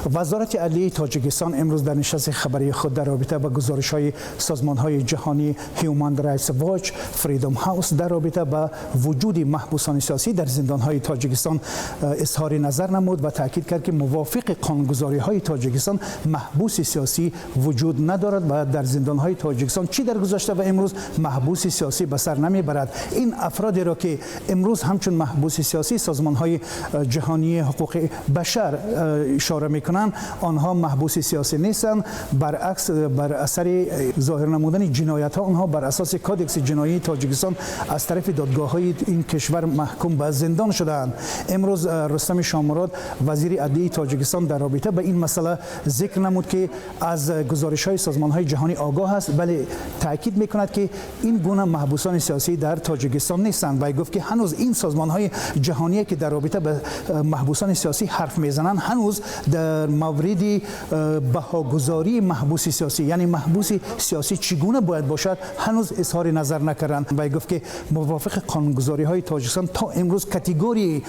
Вазорати адлияи Тоҷикистон имрӯз дар нишасти хабарии худ дар робита ба гузоришҳои созмонҳои ҷаҳонӣ Human Rights Watch, Freedom House дар робита ба вуҷуди маҳбусони сиёсӣ дар зиндонҳои Тоҷикистон изҳори назар намуд ва таъкид кард, ки мувофиқи қонунгузориҳои Тоҷикистон маҳбуси сиёсӣ вуҷуд надорад ва дар зиндонҳои Тоҷикистон чӣ дар гузашта ва имрӯз маҳбуси сиёсӣ ба сар намебарад. Ин афродеро, ки имрӯз ҳамчун маҳбуси сиёсӣ созмонҳои ҷаҳонии ҳуқуқи башар ишора мекунанд, онҳо маҳбуси сиёсӣ нестанд. Баръакс, бар асари зоҳир намудани ҷиноятҳо онҳо бар асоси Кодекси ҷиноии Тоҷикистон аз тарафи додгоҳҳои ин кишвар маҳкум ба зиндон шудаанд. Имрӯз Рустами Шомурод, вазири адлияи Тоҷикистон, дар робита ба ин масъала зикр намуд, ки аз гузоришҳои созмонҳои ҷаҳонӣ огоҳ аст, вале таъкид мекунад, ки ин гуна маҳбусони сиёсӣ дар Тоҷикистон нестанд. Вай гуфт, ки ҳанӯз ин созмонҳои ҷаҳоние, ки дар робита ба маҳбусони сиёсӣ ҳарф мезананд, ҳанӯз дар мавриди баҳогузории маҳбуси сиёсӣ, яъне маҳбуси сиёсӣ чӣ гуна бояд бошад, ҳанӯз изҳори назар накарданд. Вай гуфт, ки мувофиқи қонунгузориҳои Тоҷикистон то имрӯз категорияи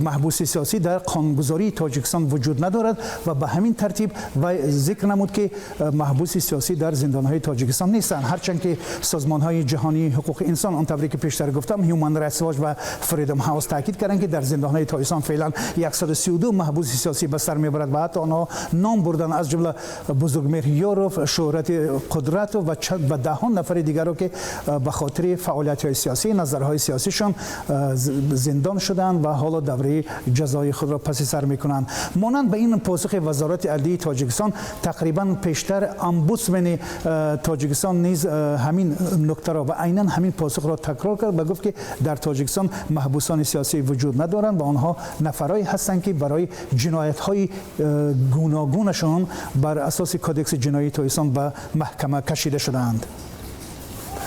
маҳбуси сиёсӣ дар қонунгузории Тоҷикистон вуҷуд надорад ва ба ҳамин тартиб вай зикр намуд, ки маҳбуси сиёсӣ дар зиндонҳои Тоҷикистон нестанд. Ҳарчанд ки созмонҳои ҷаҳонии ҳуқуқи инсон, он тавре ки пештар гуфтам, Human Rights Watch ва Freedom House, таъкид карданд, ки дар зиндонҳои Тоҷикистон феълан 132 маҳбуси сиёсӣ ба сар мебарад ва ҳатто онҳо ном бурданд, аз ҷумла Бузургмеҳр Ёров, Шӯҳрати Қудратов ва даҳон нафари дигарро, ки ба хотири фаъолиятҳои сиёсӣ, назарҳои сиёсишон зиндон шуданд ва ҳоло давраи ҷазои худро паси сар мекунанд. Монанд ба ин посухи Вазорати адлияи Тоҷикистон, тақрибан пештар омбудсмени Тоҷикистон низ ҳамин нуктаро ва айнан ҳамин посухро такрор кард ва гуфт, ки дар Тоҷикистон маҳбусони сиёсӣ вуҷуд надоранд ва онҳо нафарое ҳастанд, ки барои ҷиноятҳои гуногунашон бар асоси Кодекси ҷиноии Тоҷикистон ба маҳкама кашида шудаанд.